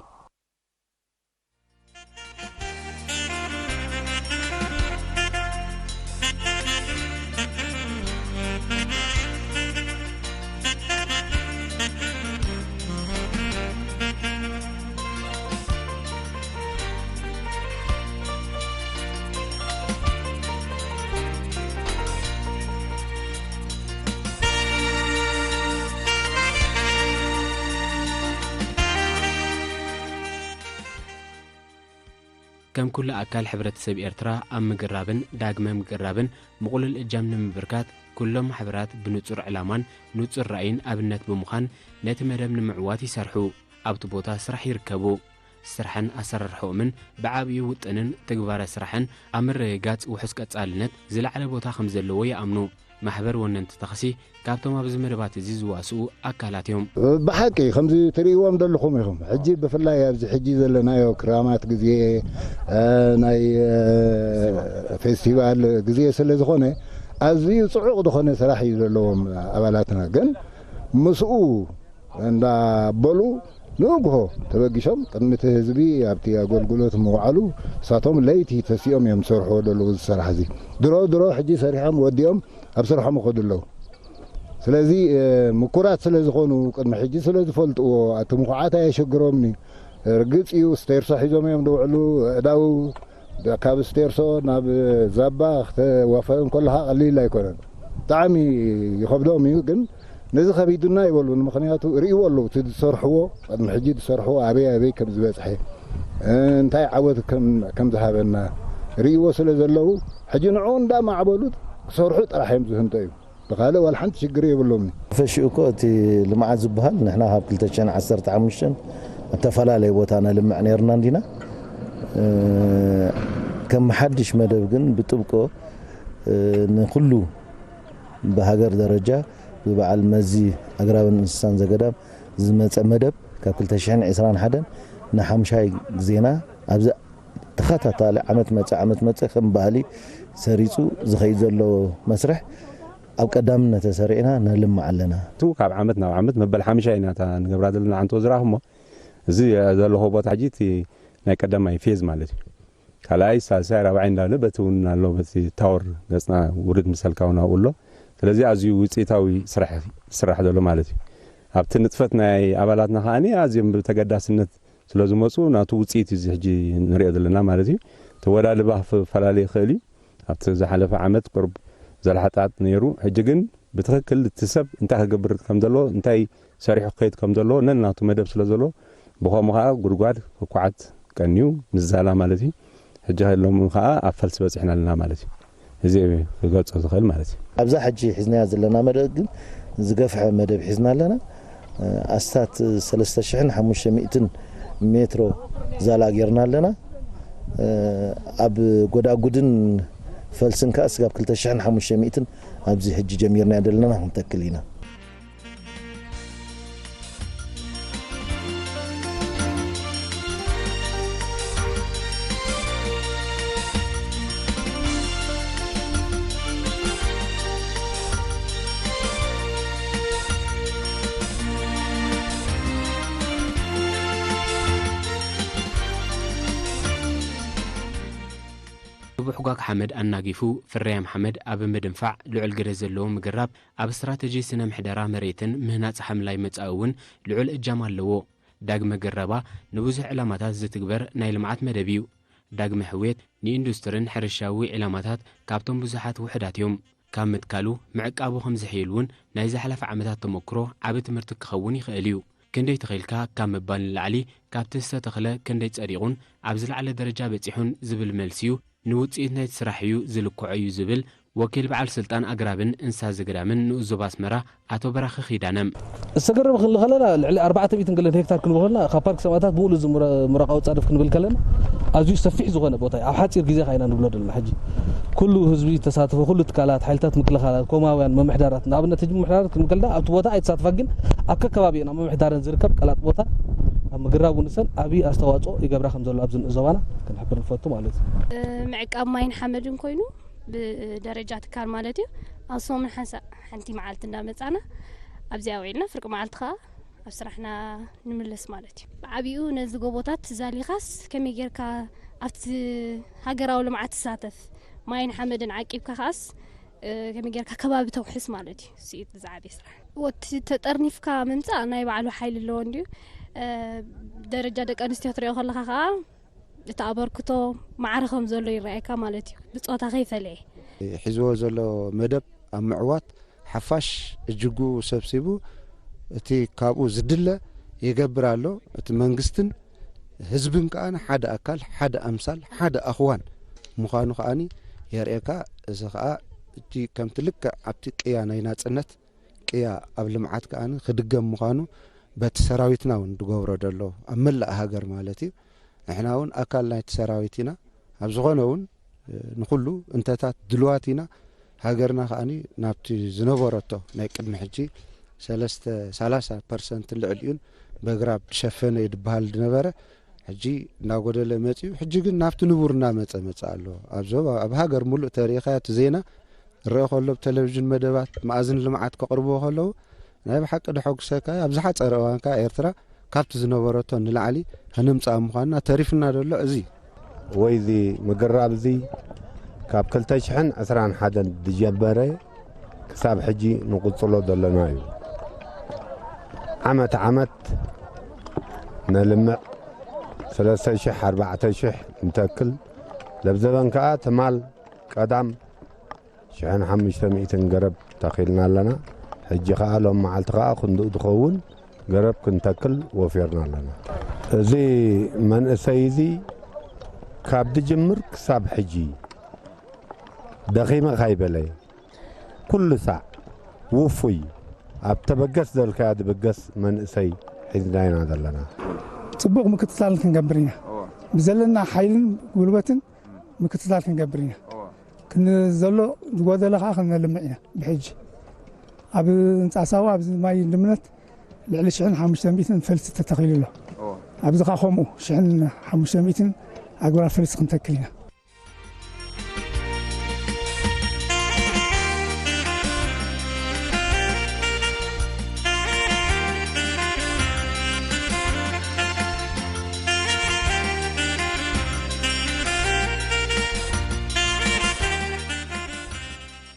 ከም ኩሉ ኣካል ሕብረተሰብ ኤርትራ ኣብ ምግራብን ዳግመ ምግራብን ምቕሉል እጃም ንምብርካት፣ ኩሎም ማሕበራት ብንጹር ዕላማን ንጹር ራእይን ኣብነት ብምዃን ነቲ መደብ ንምዕዋት ይሰርሑ። ኣብቲ ቦታ ስራሕ ይርከቡ። ስራሕን ኣሰራርሕኦምን ብዓብዩ ውጥንን ትግባረ ስራሕን ኣብ ምርግጋጽ ውሑስ ቀጻልነት ዝለዓለ ቦታ ከም ዘለዎ ይኣምኑ። ማሕበር ወነንቲ ተኽሲ ካብቶም ኣብዚ መደባት እዚ ዝዋስኡ ኣካላት እዮም። ብሓቂ ከምዚ ትርእይዎም ዘለኹም ኢኹም። ሕጂ ብፍላይ ኣብዚ ሕጂ ዘለናዮ ክራማት ግዜ፣ እ፣ ናይ፣ እ፣ ፌስቲቫል ግዜ ስለ ዝኾነ፣ ኣዝዩ ጽዑቕ ዝኾነ ስራሕ እዩ ዘለዎም ኣባላትና። ግን ምስኡ እንዳበሉ ንግሆ ተበጊሶም ቅድሚ እቲ ህዝቢ ኣብቲ ኣገልግሎት ምውዓሉ፣ እሳቶም ለይቲ ተሲኦም እዮም ዝሰርሕዎ ዘለዉ እዚ ስራሕ እዚ። ድሮ ድሮ ሕጂ ሰሪሖም ወዲኦም ኣብ ስርሖም ይኸዱ ኣለዉ። ስለዚ፣ እ፣ ምኩራት ስለ ዝኾኑ፣ ቅድሚ ሕጂ ስለ ዝፈልጥዎ፣ ኣቲ ምኹዓት ኣየሸግሮምን እዩ። ርግጽ እዩ፣ ስቴርሶ ሒዞም እዮም ዝውዕሉ፣ ኣእዳው ካብ ስቴርሶ ናብ ዛባ ክተዋፈር እንከለኻ ቀሊል ኣይኮነን። ብጣዕሚ ይኸብዶም እዩ፣ ግን ነዚ ከቢዱና ኣይበሉን። ምኽንያቱ ርእይዎ ኣለዉ፣ እቲ ዝሰርሕዎ፣ ቅድሚ ሕጂ ዝሰርሕዎ ኣበይ ኣበይ ከም ዝበጽሐ፣ እንታይ ዓወት ከም፣ ከም ዝሃበና ርእይዎ ስለ ዘለዉ፣ ሕጂ ንዕኡ እንዳማዕበሉ ክሰርሑ ጥራሕ እዮም ዝህንጠዩ። ብኻልእ ዋላ ሓንቲ ሽግር የብሎምን። ፈሽኡ እኮ እቲ ልምዓት ዝበሃል ንሕና ካብ ክልተ ሽሕን ዓሰርተ ሓሙሽተን ኣብ ተፈላለየ ቦታ ነልምዕ ነይርና እንዲና። እ፣ ከም ሓድሽ መደብ ግን ብጥብቆ፣ እ፣ ንኹሉ ብሃገር ደረጃ ብበዓል መዚ ኣግራብን እንስሳን ዘገዳም ዝመጸ መደብ ካብ ክልተ ሽሕን ዕስራን ሓደን ንሓምሻይ ግዜና ኣብዚ ተኸታታሊ ዓመት መጸ ዓመት መጸ ከም ባህሊ ሰሪጹ ዝኸይድ ዘሎ መስርሕ ኣብ ቀዳምነት ተሰሪዕና ነልምዕ ኣለና። እቱ ካብ ዓመት ናብ ዓመት መበል ሓምሻይ ኢና እታ ንገብራ ዘለና ዓንቶ ዝረኣኹሞ። እዚ ዘለኹ ቦታ ሕጂ እቲ ናይ ቀዳማይ ፌዝ ማለት እዩ። ካልኣይ፣ ሳልሳይ፣ ራብዓይ እንዳለ በቲ እውን ኣሎ፣ በቲ ታወር ገጽና ውርድ ምሰልካ እውን ኣብኡ ኣሎ። ስለዚ ኣዝዩ ውጽኢታዊ ስራሕ ይስራሕ ዘሎ ማለት እዩ። ኣብቲ ንጥፈት ናይ ኣባላትና ከኣ ኣዝዮም ብተገዳስነት ስለ ዝመጹ ናቱ ውጽኢት እዩ እዚ ሕጂ ንሪኦ ዘለና ማለት እዩ። ተወዳድባ ክፈላለ ይኽእል እዩ። ኣብቲ ዝሓለፈ ዓመት ቁሩብ ዘላሕጣጥ ነይሩ። ሕጂ ግን ብትኽክል እቲ ሰብ እንታይ ክገብር ከም ዘለዎ፣ እንታይ ሰሪሑ ክኸይድ ከም ዘለዎ ነናቱ መደብ ስለ ዘለዎ፣ ብኸምኡ ኸዓ ጉድጓድ ክኳዓት ቀንዩ ምዛላ ማለት እዩ። ሕጂ ከሎም ኸዓ ኣብ ፈልሲ በጺሕና ኣለና ማለት እዩ። እዚ ክገልጾ ዝኽእል ማለት እዩ። ኣብዛ ሕጂ ሒዝናያ ዘለና መደብ ግን ዝገፍሐ መደብ ሒዝና ኣለና። ኣስታት ሰለስተ ሽሕን ሓሙሽተ ሚእትን ሜትሮ ዛላ ጌርና ኣለና። ኣብ ጎዳጉድን ፈልስን ከኣ ስጋብ ክልተ ሽሕን ሓሙሽተ ሚእትን ኣብዚ ሕጂ ጀሚርናዮ ዘለና ክንተክል ኢና። ንቡሕጓግ ሓመድ ኣናጊፉ ፍርያም ሓመድ ኣብ ምድንፋዕ ልዑል ግደ ዘለዎ ምግራብ ኣብ ስትራተጂ ስነ ምሕደራ መሬትን ምህናጽ ሓምላይ መጻኢ እውን ልዑል እጃም ኣለዎ። ዳግመ ግረባ ንብዙሕ ዕላማታት ዝትግበር ናይ ልምዓት መደብ እዩ። ዳግመ ሕውየት ንኢንዱስትርን ሕርሻዊ ዕላማታት ካብቶም ብዙሓት ውሑዳት እዮም። ካብ ምትካሉ ምዕቃቡ ከም ዝሕይል እውን ናይ ዝሓለፈ ዓመታት ተመክሮ ዓቢ ትምህርቲ ክኸውን ይኽእል እዩ። ክንደይ ተኺልካ ካብ ምባል ንላዕሊ ካብቲ ዝተተኽለ ክንደይ ጸዲቑን ኣብ ዝለዓለ ደረጃ በጺሑን ዝብል መልሲ'ዩ ንውጽኢት ናይቲ ስራሕ እዩ ዝልክዖ እዩ ዝብል ወኪል በዓል ስልጣን ኣግራብን እንስሳ ዘገዳምን ንኡስ ዞባ ኣስመራ ኣቶ በራኺ ኪዳነ። ዝተገረመ ክንብል ከለና ልዕሊ ኣርባዕተ ሚእትን ገለን ሄክታር ክንብል ከለና ካብ ፓርክ ሰማእታት ብሙሉእ እዚ ምረ-፣ ምረቓዊ ጻድፍ ክንብል ከለና ኣዝዩ ሰፊሕ ዝኾነ ቦታ እዩ። ኣብ ሓጺር ግዜ ኸዓ ኢና ንብሎ ዘለና ሕጂ። ኩሉ ህዝቢ ተሳትፎ፣ ኩሉ ትካላት፣ ሓይልታት ምክልኻላት፣ ኮማውያን፣ ምምሕዳራት፣ ንኣብነት ሕጂ ምምሕዳራት ክንብል ከለና ኣብቲ ቦታ ኣይተሳትፋ፣ ግን ኣብ ከከባቢኡን ኣብ ምምሕዳርን ዝርከብ ቀላጥ ቦታ ኣብ ምግራቡ ንሰን ዓብዪ ኣስተዋጽኦ ይገብራ ከም ዘሎ ኣብዚ ንኡስ ዞባና ክንሕብር ንፈቱ ማለት እዩ። ምዕቃብ ማይን ሓመድን ኮይኑ ብደረጃ ትካል ማለት እዩ። ኣብ ሰሙን ሓንሳ-፣ ሓንቲ መዓልቲ እንዳመጻና ኣብዚኣ ውዒልና ፍርቂ መዓልቲ ከኣ ኣብ ስራሕና ንምለስ ማለት እዩ። ብዓቢኡ ነዚ ጎቦታት ዛሊኻስ ከመይ ጌርካ ኣብቲ ሃገራዊ ልምዓት ትሳተፍ? ማይን ሓመድን ዓቂብካ ከኣስ፣ እ፣ ከመይ ጌርካ ከባቢ ተውሕስ ማለት እዩ። እሱ እዩ እቲ ዝዓበየ ስራሕ። ወቲ ተጠርኒፍካ ምምጻእ ናይ ባዕሉ ሓይሊ ኣለዎ እንድዩ። እ፣ ደረጃ ደቂ ኣንስትዮ ክትሪኦ ከለኻ ከኣ እቲ ኣበርክቶ ማዕረ ከም ዘሎ ይረኣየካ ማለት እዩ። ብጾታ ከይፈለየ። ሒዝዎ ዘሎ መደብ ኣብ ምዕዋት ሓፋሽ እጅጉ ሰብሲቡ እቲ ካብኡ ዝድለ ይገብር ኣሎ። እቲ መንግስትን ህዝብን ከኣ ሓደ ኣካል፣ ሓደ ኣምሳል፣ ሓደ ኣኽዋን ምዃኑ ከኣኒ የርእየካ። እዚ ከኣ እቲ ከምቲ ልክዕ ኣብቲ ቅያ ናይ ናጽነት ቅያ ኣብ ልምዓት ከኣኒ ክድገም ምዃኑ በቲ ሰራዊትና እውን ዝገብሮ ዘሎ ኣብ መላእ ሃገር ማለት እዩ። ንሕና እውን ኣካል ናይቲ ሰራዊት ኢና። ኣብ ዝኾነ እውን፣ እ፣ ንኹሉ እንተታት ድልዋት ኢና። ሃገርና ከኣኒ ናብቲ ዝነበረቶ ናይ ቅድሚ ሕጂ ሰለስተ ሰላሳ ፐርሰንት ልዕሊኡን በግራብ ዝሸፈነ እዩ ዝበሃል ዝነበረ፣ ሕጂ እናጎደለ መጺኡ፣ ሕጂ ግን ናብቲ ንቡር እናመጸ መጸ ኣሎ። ኣብ ዞባ፣ ኣብ ሃገር ሙሉእ ተሪኢኻዮ እቲ ዜና ዝረአ ከሎ፣ ብቴሌቪዥን መደባት መኣዝን ልምዓት ከቕርብዎ ከለዉ፣ ናይ ብሓቂ ደሐጉሰካ እዩ። ኣብ ዝሓጸረ እዋን ከኣ ኤርትራ ካብቲ ዝነበረቶ ንላዕሊ ከነምጽኣ ምዃንና ተሪፍና ዘሎ እዚ። ወይ እዚ ምግራብ እዚ ካብ ክልተ ሽሕን ዕስራን ሓደን ዝጀመረ ክሳብ ሕጂ ንቕጽሎ ዘለና እዩ። ዓመት ዓመት ነልምዕ፣ ሰለስተ ሽሕ፣ ኣርባዕተ ሽሕ ንተክል። ለብዘበን ከኣ ትማል ቀዳም ሽሕን ሓሙሽተ ሚእትን ገረብ ተኺልና ኣለና። ሕጂ ከኣ ሎም መዓልቲ ከኣ ክንድኡ ዝኸውን ገረብ ክንተክል ወፊርና ኣለና። እዚ መንእሰይ እዚ ካብ ድጅምር ክሳብ ሕጂ ደኺመ ካይበለ ኩሉ ሳዕ ውፉይ ኣብ ተበገስ ዘልካያ ድብገስ መንእሰይ ሒዝና ኢና ዘለና። ጽቡቕ ምክትታል ክንገብር ኢና። ብዘለና ሓይልን ጉልበትን ምክትታል ክንገብር ኢና። ክንዘሎ ዝጎደለ ከኣ ክነልምዕ ኢና። ብሕጂ ኣብ ህንጻ ሳዋ፣ ኣብዚ ማይ ድምነት ልዕሊ ሽሕን ሓሙሽተ ሚእትን ፈልሲ ተተኺሉ ኣሎ። ኣብዚ ከኣ ከምኡ ሽሕን ሓሙሽተ ሚእትን ኣግራብ ፈልሲ ክንተክል ኢና።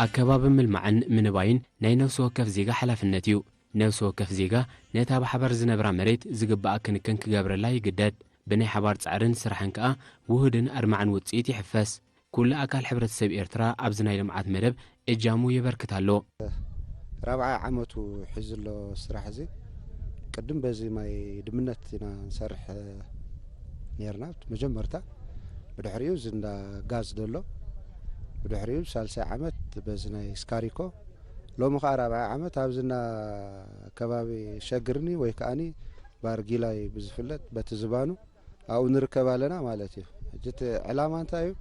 ኣከባቢ ምልማዕን ምንባይን ናይ ነፍሲ ወከፍ ዜጋ ሓላፍነት እዩ። ነፍሲ ወከፍ ዜጋ ነታ ብሓባር ዝነብራ መሬት ዝግባኣ ክንክን ክገብረላ ይግደድ። ብናይ ሓባር ጻዕርን ስራሕን ከኣ ውሁድን ኣድማዕን ውጽኢት ይሕፈስ። ኩሉ ኣካል ሕብረተሰብ ኤርትራ ኣብዚ ናይ ልምዓት መደብ እጃሙ የበርክት ኣሎ። ራብዓይ ዓመቱ ሒዙ ኣሎ ስራሕ እዚ። ቅድም በዚ ማይ ድምነት ኢና ንሰርሕ ነርና። መጀመርታ ብድሕሪኡ እዚ እንዳ ጋዝ ደሎ፣ ብድሕሪኡ ሳልሳይ ዓመት በዚ ናይ ስካሪኮ፣ ሎሚ ኸዓ ራብዓይ ዓመት ኣብዚ እንዳ ከባቢ ሸግርኒ ወይ ከዓኒ ባር ጊላይ ብዝፍለጥ በቲ ዝባኑ ኣብኡ ንርከብ ኣለና ማለት እዩ። ሕጂ እቲ ዕላማ እንታይ እዩ?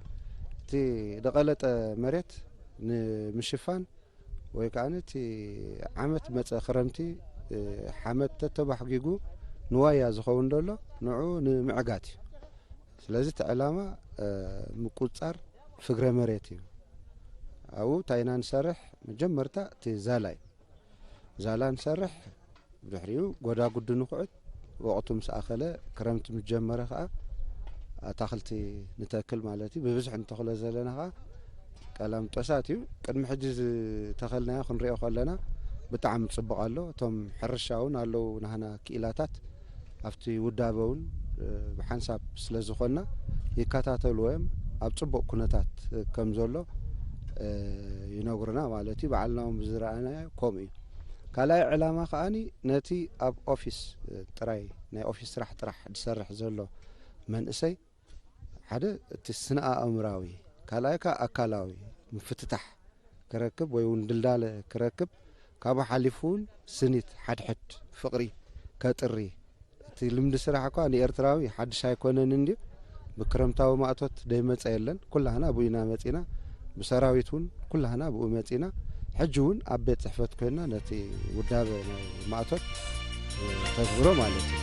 እቲ ደቐለጠ መሬት ንምሽፋን ወይ ከዓ እቲ ዓመት መጸ ክረምቲ፣ እ፣ ሓመድ ተተባሕጊጉ ንዋያ ዝኸውን ዘሎ ንዑ ንምዕጋት እዩ። ስለዚ እቲ ዕላማ፣ እ፣ ምቁጽጻር ፍግረ መሬት እዩ። ኣብኡ እንታይ ኢና ንሰርሕ? መጀመርታ እቲ ዛላ እዩ። ዛላ ንሰርሕ፣ ብድሕሪኡ ጎዳጉዲ ንኹዕት፣ ወቕቱ ምስ ኣኸለ፣ ክረምቲ ምስ ጀመረ ኸኣ ኣታኽልቲ ንተክል ማለት እዩ። ብብዝሒ ንተኽሎ ዘለና ኸኣ ቀላምጦሳት እዩ። ቅድሚ ሕጂ ዝተኸልናዮ ክንሪኦ ከለና ብጣዕሚ ጽቡቕ ኣሎ። እቶም ሕርሻ እውን ኣለዉ ናህና ክኢላታት ኣብቲ ውዳበ እውን፣ እ፣ ብሓንሳብ ስለ ዝኾንና ይከታተልዎ እዮም። ኣብ ጽቡቕ ኩነታት ከም ዘሎ፣ እ፣ ይነግሩና ማለት እዩ። ባዕልና እውን ብዝረኣናዮ ከምኡ እዩ። ካልኣይ ዕላማ ከኣኒ ነቲ ኣብ ኦፊስ ጥራይ፣ ናይ ኦፊስ ስራሕ ጥራሕ ዝሰርሕ ዘሎ መንእሰይ፣ ሓደ እቲ ስነ ኣእምራዊ፣ ካልኣይ ከኣ ኣካላዊ ምፍትታሕ ክረክብ ወይ እውን ድልዳለ ክረክብ፣ ካብኡ ሓሊፉ እውን ስኒት ሓድሕድ ፍቕሪ ከጥሪ፣ እቲ ልምዲ ስራሕ እኳ ንኤርትራዊ ሓድሽ ኣይኮነን እንድዩ። ብክረምታዊ ማእቶት ደይመጸ የለን። ኩላህና ብኡ ኢና መጺና። ብሰራዊት እውን ኩላህና ብኡ መጺና። ሕጂ እውን ኣብ ቤት ጽሕፈት ኮይንና ነቲ ውዳበ ናይ ማእቶት፣ እ፣ ተግብሮ ማለት እዩ።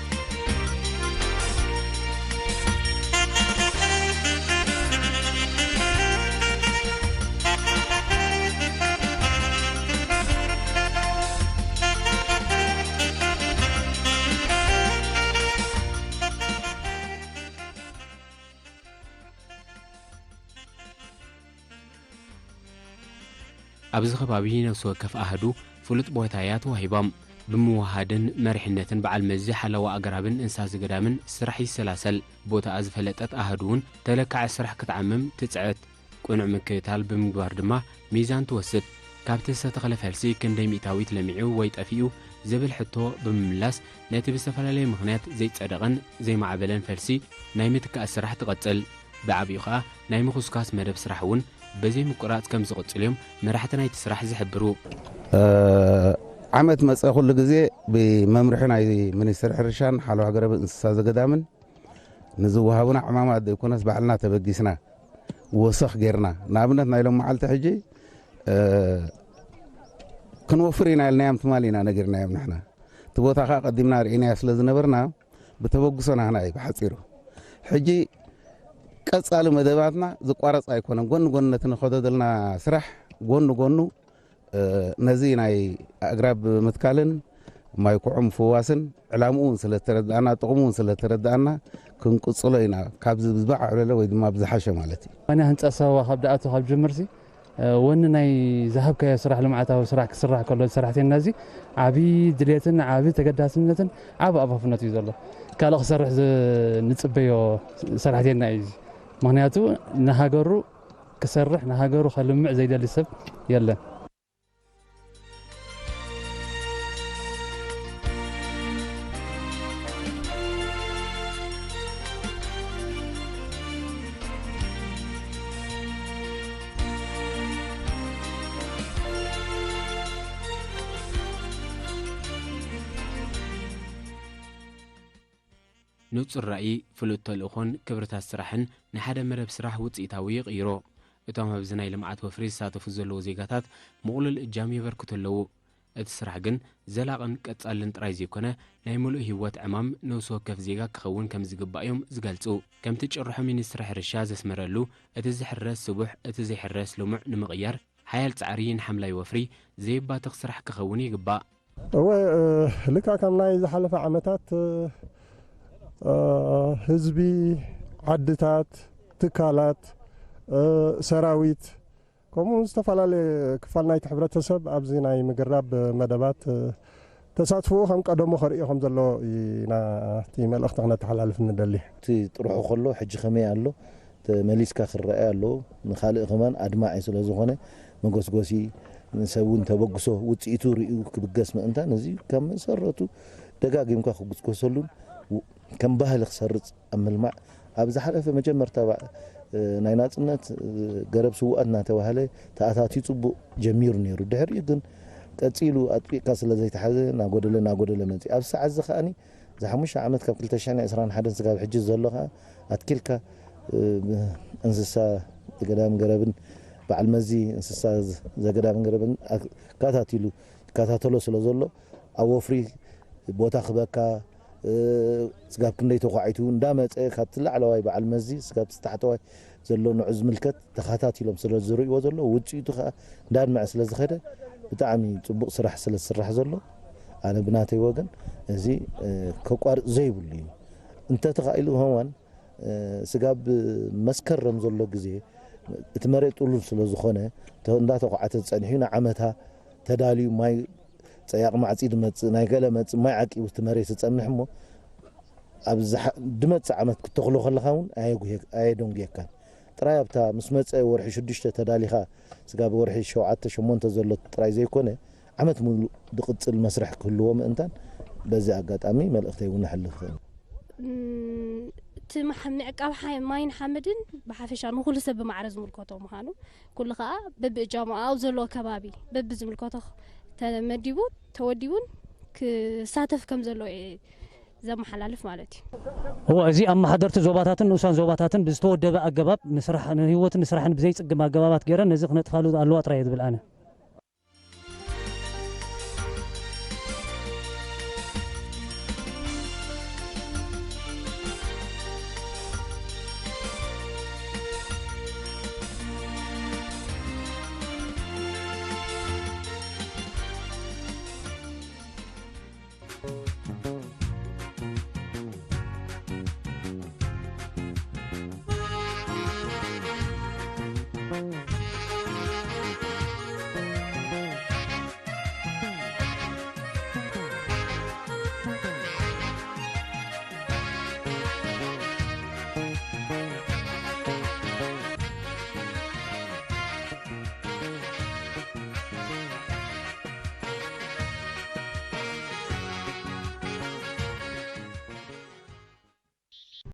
ኣብዚ ከባቢ ነፍሲ ወከፍ ኣሃዱ ፍሉጥ ቦታ እያ ተዋሂባም። ብምውሃድን መሪሕነትን በዓል መዚ ሓለዋ ኣግራብን እንስሳ ዘገዳምን ስራሕ ይሰላሰል። ቦታኣ ዝፈለጠት ኣሃዱ እውን ተለካዒ ስራሕ ክትዓምም ትጽዕት። ቅኑዕ ምክትታል ብምግባር ድማ ሚዛን ትወስድ። ካብቲ ዝተተኽለ ፈልሲ ክንደይ ሚእታዊት ለሚዑ ወይ ጠፊኡ ዝብል ሕቶ ብምምላስ፣ ነቲ ብዝተፈላለየ ምኽንያት ዘይጸደቐን ዘይማዕበለን ፈልሲ ናይ ምትካእ ስራሕ ትቐጽል። ብዓቢኡ ኸኣ ናይ ምኹስኳስ መደብ ስራሕ እውን ብዘይምቁራጽ ከም ዝቕጽል እዮም መራሕቲ ናይቲ ስራሕ ዝሕብሩ። እ፣ ዓመት መጸ ኩሉ ግዜ ብመምርሒ ናይ ሚኒስትሪ ሕርሻን ሓለዋ ገረብ እንስሳ ዘገዳምን ንዝወሃቡና ዕማማት ዘይኮነስ ባዕልና ተበጊስና ወሰኽ ጌርና። ንኣብነት ናይ ሎም መዓልቲ ሕጂ ክንወፍር ኢና ኢልናዮም ትማሊ ኢና ነጊርናዮም። ንሕና እቲ ቦታ ከዓ ቀዲምና ርኢናዮ ስለ ዝነበርና ብተበግሶ ናህና እዩ ብሓፂሩ። ሕጂ ቀፃሊ መደባትና ዝቋረፅ ኣይኮነን። ጎኒ ጎኒ ነቲ ንኸዶ ዘለና ስራሕ ጎኒ ጎኑ ነዚ ናይ ኣግራብ ምትካልን ማይ ኩዖ ምፍዋስን ዕላምኡ እውን ስለተረዳእና፣ ጥቕሙ እውን ስለተረዳእና ክንቅፅሎ ኢና። ካብዚ ብዝበዓዕለለ ወይ ድማ ብዝሓሸ ማለት እዩ። ዋና ህንፃ ሳዋ ካብ ደኣቱ ካብ ጅምርሲ ወኒ ናይ ዝሃብካዮ ስራሕ፣ ልምዓታዊ ስራሕ ክስራሕ ከሎ ሰራሕተኛ እዚ ዓብዪ ድሌትን ዓብዪ ተገዳስነትን ዓብ ኣባፍነት እዩ ዘሎ። ካልእ ክሰርሕ ንፅበዮ ሰራሕተኛ እዩ። ምክንያቱ ንሃገሩ ክሰርሕ ንሃገሩ ከልምዕ ዘይደሊ ሰብ የለን። ንጹር ራእይ፣ ፍሉጥ ተልእኾን ክብርታት ስራሕን ንሓደ መደብ ስራሕ ውጽኢታዊ ይቕይሮ። እቶም ኣብዚ ናይ ልምዓት ወፍሪ ዝሳተፉ ዘለዉ ዜጋታት ምቕሉል እጃም የበርክቱ ኣለዉ። እቲ ስራሕ ግን ዘላቕን ቀጻልን ጥራይ ዘይኮነ፣ ናይ ምሉእ ህይወት ዕማም ነፍሲ ወከፍ ዜጋ ክኸውን ከም ዝግባእ እዮም ዝገልጹ። ከምቲ ጭርሖ ሚኒስትሪ ሕርሻ ዘስመረሉ፣ እቲ ዝሕረስ ስቡሕ፣ እቲ ዘይሕረስ ልሙዕ ንምቕያር ሓያል ጻዕሪ ንሓምላይ ወፍሪ ዘይባትኽ ስራሕ ክኸውን ይግባእ። እወ፣ ልክዕ ከም ናይ ዝሓለፈ ዓመታት ህዝቢ፣ ዓድታት፣ ትካላት፣ ሰራዊት ከምኡ ዝተፈላለዩ ክፋል ናይቲ ሕብረተሰብ ኣብዚ ናይ ምግራብ መደባት ተሳትፍኡ ከም ቀደሙ ከርእዮ ከም ዘሎ ኢና እቲ መልእኽቲ ክነተሓላልፍ ንደሊ። እቲ ጥርሑ ከሎ ሕጂ ከመይ ኣሎ ተመሊስካ ክረኣይ ኣለዎ። ንኻልእ ከማን ኣድማዒ ስለ ዝኾነ መጎስጎሲ ንሰብ እውን ተበግሶ ውፅኢቱ ርእዩ ክብገስ ምእንታን እዚ ካብ መሰረቱ ደጋጊምካ ክጉስጎሰሉን ከም ባህሊ ክሰርፅ ኣብ ምልማዕ ኣብ ዝሓለፈ መጀመርታ ናይ ናፅነት ገረብ ስውኣት እናተባህለ ተኣታትዩ ፅቡቕ ጀሚሩ ነይሩ። ድሕሪኡ ግን ቀፂሉ ኣጥቢቕካ ስለ ዘይተሓዘ እናጎደለ እናጎደለ መፂኡ። ኣብዚ ሰዓት እዚ ከዓኒ እዚ ሓሙሽተ ዓመት ካብ ክልተ ሽሕን ዕስራን ሓደን ስጋብ ሕጂ ዘሎ ከዓ ኣትኪልካ እንስሳ ገዳም ገረብን በዓል መዚ እንስሳ ዘገዳምን ገረብን ኣከታቲሉ ይከታተሎ ስለ ዘሎ ኣብ ወፍሪ ቦታ ክበካ ስጋብ ክንደይ ተኳዒቱ እንዳመፀ ካብቲ ላዕለዋይ በዓል መዚ ስጋብ ታሕተዋይ ዘሎ ንዑ ዝምልከት ተኸታቲሎም ስለ ዝርእይዎ ዘሎ ውፅኢቱ ከዓ እንዳድመዐ ስለ ዝኸደ ብጣዕሚ ፅቡቕ ስራሕ ስለ ዝስራሕ ዘሎ ኣነ ብናተይ ወገን እዚ ከቋርፅ ዘይብሉ እዩ። እንተተኻኢሉ እዋን ስጋብ መስከረም ዘሎ ግዜ እቲ መሬት ጥሉል ስለ ዝኾነ እንዳተኳዓተ ጸኒሑ ንዓመታ ተዳልዩ ማይ ጸያቕ ማዕጺ ድመጽእ ናይ ገለ መጽእ ማይ ዓቂቡ እቲ መሬት ዝጸንሕ እሞ ኣብ ድመጽእ ዓመት ክትተኽሎ ከለኻ እውን ኣየደንጉየካን ጥራይ ኣብታ ምስ መጸ ወርሒ ሽዱሽተ ተዳሊኻ ስጋብ ወርሒ ሸውዓተ ሸሞንተ ዘሎ ጥራይ ዘይኮነ ዓመት ሙሉእ ዝቕጽል መስርሕ ክህልዎ ምእንታን በዚ ኣጋጣሚ መልእኽተይ እውን ኣሕልፍ እኽእል። እቲ ምዕቃብ ማይን ሓመድን ብሓፈሻ ንኹሉ ሰብ ብማዕረ ዝምልከቶ ምዃኑ ኩሉ ከዓ በብእጃሙ ኣብ ዘለዎ ከባቢ በብዝምልከቶ ተመዲቡ ተወዲቡን ክሳተፍ ከም ዘለዎ እየ ዘመሓላልፍ ማለት እዩ። እወ፣ እዚ ኣመሓደርቲ ዞባታትን ንኡሳን ዞባታትን ብዝተወደበ ኣገባብ ንስራሕ ንህይወትን ንስራሕን ብዘይጽግም ኣገባባት ገይረን ነዚ ክነጥፋሉ ኣለዋ ጥራይ እየ ዝብል ኣነ።